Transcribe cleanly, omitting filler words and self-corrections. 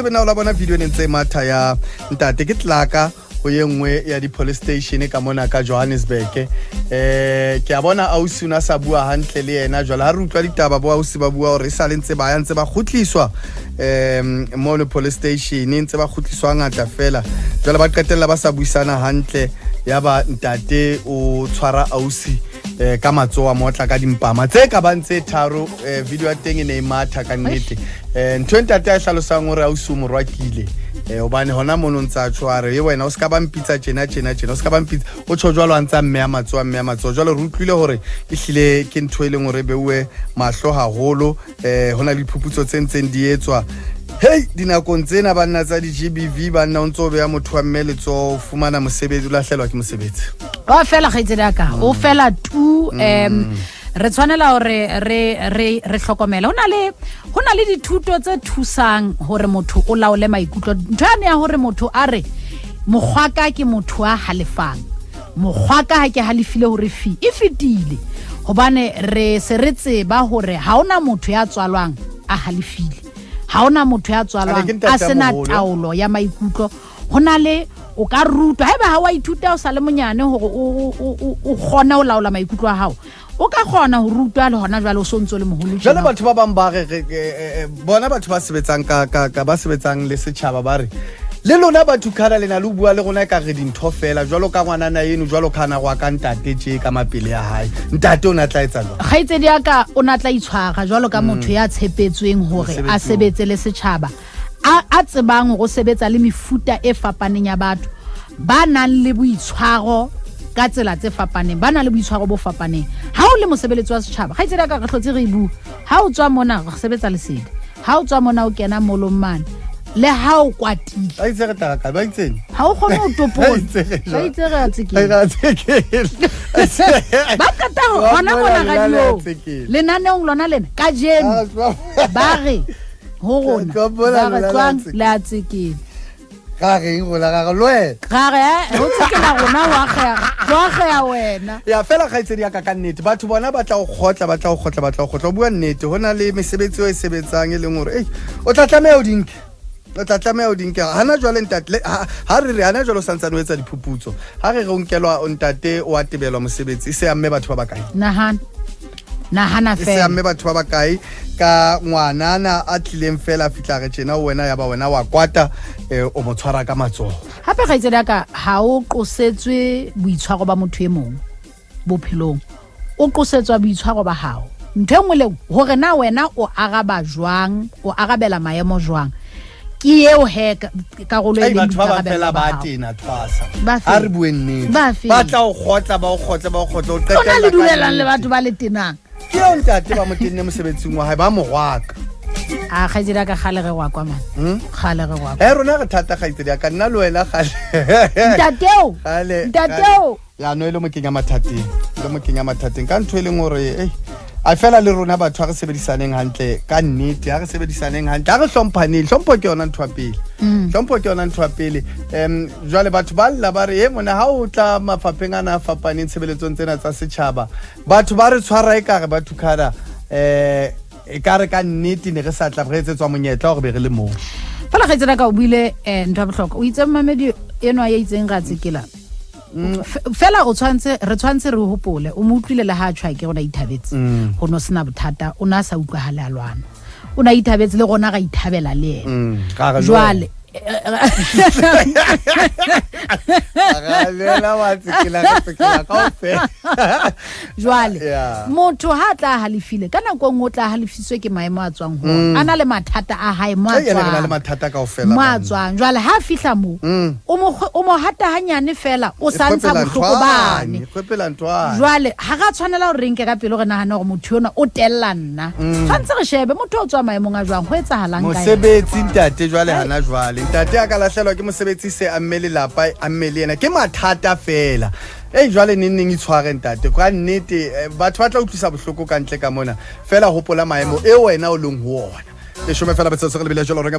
tsebe na o la bona video e ne ntse e matha ya ntate ke tlaka go ye nngwe ya di-police station ka mona ka Johannesburg. Ke a bona ausi o ne a sa bua hantle le yena. Jwale ha re utlwa ditaba bo ausi ba bua hore e sale ntse ba ya ntse ba kgutliswa mono police station, ntse ba kgutliswa ngata fela. Jwale ba qetella ba sa buisana hantle, ya ba ntate o tshwara ausi ka matsoho, a motla ka dimpama tse ka bang tse tharo. Video ya teng e ne e matha ka nnete. Ntho e ntate a e hlalosang hore ausi o mo rwakile, hobane hona mono ntse a tjho a re, e wena o ska ba mpitsa tjena tjena tjena, o ska ba mpitsa, o tjho jwalo a ntse a mmeya matsoho, a mmeya matsoho. Jwale re utlwile hore ehlile ke ntho e leng hore e beuwe mahlo haholo. Ho na le diphuputso tse ntseng di etswa. Hei, dinakong tsena banna tsa di-GBV, banna o ntse o beya motho wa mme letsoho, o fumana mosebetsi, o lahlelwa ke mosebetsi. O fela, kgaitsedi ya ka, o fela tu. Re tshwanela hore re hlokomele. Ho na le dithuto tse thusang hore motho o laole maikutlo. Ntho yane ya hore motho a re mokgwaka ke motho a halefang, mokgwaka ha ke halefile hore fi e fetile, hobane re se re tseba hore ha ona motho ya tswalwang a halefile, ha ona motho ya tswalwang Ane ke ntate a sena a moholo. taolo ya maikutlo. Ho na le o ka rutwa haeba ha wa ithuta o sa le monyane hore o kgone ho laola maikutlo a hao, o ka kgona ho rutwa le hona jwale o so ntso le moholo Jwale tjena. Batho ba bang ba re bona batho ba sebetsang ka ba sebetsang le setjhaba ba re le lona batho khana lena le ho bua le rona e ka re dintho fela jwalo ka ngwanana eno, jwalo ka na go ka ntate tje ka mapele ya hae, ntate o ne a tla etsa jwang? Kgaitsedi ya ka, o na tla itshwara jwalo ka motho ya tshepetsweng hore a Mosebetsi oo. sebetse le setjhaba, a tsebang hore o sebetsa le mefuta e fapaneng ya batho ba nang le boitshwaro ka tsela tse fapaneng, ba nang le boitshwaro bo fapaneng. Ha o le mosebeletsi wa setjhaba, kgaitsedi ya ka, re hlotse re e bua, ha o tswa mona re sebetsa lesedi, ha o tswa mona o kena molong mane, le ha o kwatile, Ba itse re tla ka ba itseng. Ha o kgone ho topola. Ba itse re Ba itse re a tsekela. Re a tsekela. Ba qeta ho hona mona radio lenaneong lona lena kajeno, ba re ho rona, Tloha mona ba re lona le a tloang tsekela. le a tsekela. Ra reng rona? Ra re le wena. Ra re ho tsekela rona ho akgeha, ho akgeha wena. Ya fela, kgaitsedi ya ka, ka nnete batho bona ba tla o kgotla, ba tla o kgotla, ba tla o kgotla. O bua nnete, ho na le mesebetsi eo e sebetsang e leng hore ei, o tla tlameha o di nke, o tla tlameha o di nke. Hana jwale ntate ha re re hana jwale o santsane o etsa diphuputso, ha re re o nkelwa ntate o a tebelwa mosebetsi, e se amme batho ba bakae? Nahana, nahana E se fela. amme batho ba bakae ka ngwanana a tlileng fela a fihla re tjena ho wena, ya ba wena wa kwata, o mo tshwara ka matsoho? Hape, kgaitsedi ya ka, ha o qosetswe boitshwaro ba motho e mong bophelong, o qosetswa boitshwaro ba hao. Ntho e nngwe le nngwe, hore na wena o araba jwang, o arabela maemo jwang, ke eo he karolo e Ei, leng batho ba bang boikarabelo fela ba ba hao. tena thwasa. Ba fe? Ha re bue nnete. Ba fe? Ba tla o kgotla, ba o kgotla, ba o kgotla, o Lona qetella le ka dulelang le nnete. batho ba le tenang. Ke eo ntate ba mo tenne mosebetsing wa hae, ba mo rwaka. A kgaitsedi ya ka, kgale re wakwa mane. Kgale re wakwa. E rona re thata, kgaitsedi ya ka, nna le wena kgale. Ntateo. Kgale. Ntateo. Ya no e le mo kenya mathateng, e le mo kenya mathateng ka ntho e leng hore ei, a fela le rona batho ha re sebedisaneng hantle ka nnete, ha re sebedisaneng hantle, ha re hlomphaneng. Hlompho ke yona ntho ya pele. Hlompho ke yona ntho ya pele. Jwale batho ba lla ba re e mona ha o tla mafapheng ana a fapaneng, tshebeletsong tsena tsa setjhaba, batho ba re tshwara e kare batho khana e ka re ka nnete ne re sa tla re etsetswa monyetla hore be re le moo. Fela kgaitsedi ya ka, o buile ntho ya bohlokwa, o itse momamedi enwa ya itseng re a tsekela. Fela o tshwanetse, re tshwanetse re hopole, o mo utlwile le ha a tshwa ke rona ithabetse, ho no sena bothata, o ne a sa utlwahale a lwana, o ne a ithabetse, le rona ra ithabela le ena. Ra re le Jwale Ra lela wa tsekela, re tsekela kaofela. Jwale motho ha a tla halefile ka nako e nngwe, o tla halefiswe ke maemo a tswang ho ona, a na le mathata a hae mo a Ei, ene re na le tswang mathata kaofela, mo a banna. tswang. Jwale ha a fihla moo, o mo hata hanyane fela, o E sa ntsha kgwepela bohloko nthwane, bane. e kgwepela nthwane. Jwale ha ra tshwanela hore re nke ka pelo, re nahane hore motho yona o tella nna. Tshwanetse re shebe motho o tswa maemong a jwang, ho etsahalang ka yena. Mosebetsi ntate jwale, hana jwale ntate a ka lahlelwa ke mosebetsi, se amme lelapa, amme le yena, ke mathata fela. Ei, jwale neng neng itshware ntate ka nnete. Batho ba tla utlwisa bohloko ka ntle ka mona fela, hopola maemo e wena o leng ho ona. 10 fela metsotso re lebile jalo re ka